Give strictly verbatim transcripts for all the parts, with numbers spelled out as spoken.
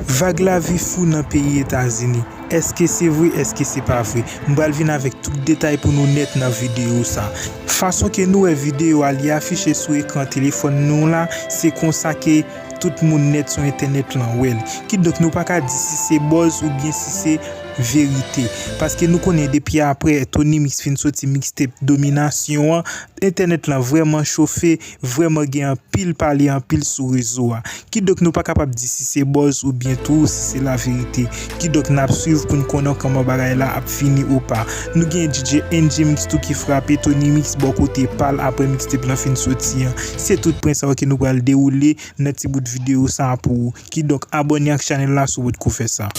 Vag lavi fou nan peyi Etazini. Èske se vre, èske se pa vre? M pral vin avèk tout detay pou nou nèt nan videyo sa. Fason ke nou wè videyo a, li afiche sou ekran telefòn nou la, se konsa ke tout moun nèt sou entènèt lan wè l. Kidonk nou pa ka di si se buzz oubyen si se verite. Paske nou konnen depi aprè Tony Mix fin soti mixtape Dominasyon an, entènèt lan vrèman chofe, vrèman gen anpil pale, anpil sou rezo a. Kidonk nou pa kapab di si se buzz oubyen tou si se laverite. Kidonk n ap swiv pou n konnen kòman bagay la ap fini ou pa. Nou gen D J N J Mix tou ki frape Tony Mix bò kote pa l aprè mixtape lan fin soti an. Se tout pwen sa yo ke nou pral dewoule nan ti bout videyo sa a pou ou. Kidonk abòne ak chanèl la si w potko fè sa.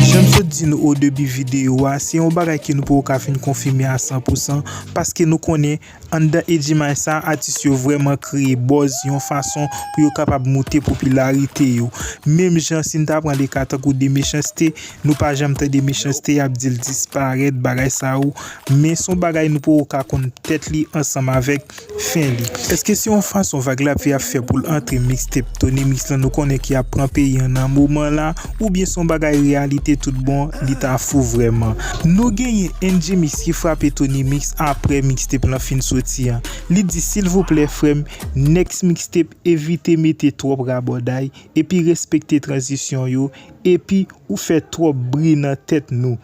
Jan m sot di nou o debi videyo a, se yon bagay ke nou poko ka fin konfime a san pou san, paske nou konnen anndan Edimay sa, atis yo vrèman kreye buzz yon fason pou yo kapab moute popilarite yo. Menm jan si n ta pran de ka tankou de Mechanste, nou pa janm tande Mechanste y ap di l disparèt, bagay sa yo, men se yon bagay nou poko ka konn tèt li ansanm avèk fen li. Èske se yon fason Vag Lavi ap fè pou l antre mixtape Tony Mix lan nou konnen ki ap pran peyi an nan moman la, oubyen se yon bagay reyalite tout bon, li ta fou vrèman? Nou genyen N J Mix ki frape Tony Mix aprè mixtape lan fin soti an. Li di silvouplè frè m, next mixtape evite mete twòp rabòday, epi respekte tranzisyon yo, epi ou fè twòp bri nan tèt nou.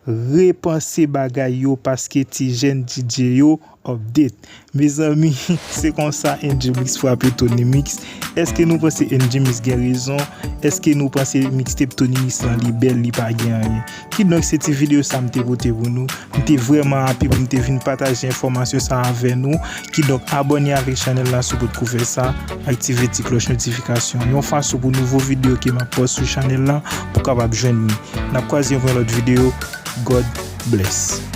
Repanse bagay yo paske ti jèn D J yo update. Mezanmi, se konsa N J Mix frape Tony Mix. Èske nou panse N J Mix gen rezon? Èske nou panse mixtape Tony Mix lan li bèl, li pa gen anyen? Kidonk se ti videyo sa m te pote pou nou. M te vrèman happy pou m te vin pataje enfòmasyon sa avè nou. Kidonk abòne avèk chanèl la si w potko fè sa, aktive ti klòch notifikasyon yon fason pou nouvo videyo ke m ap post sou chanèl la pou w kapab jwenn li. N ap kwaze pou yon lòt videyo. God bless.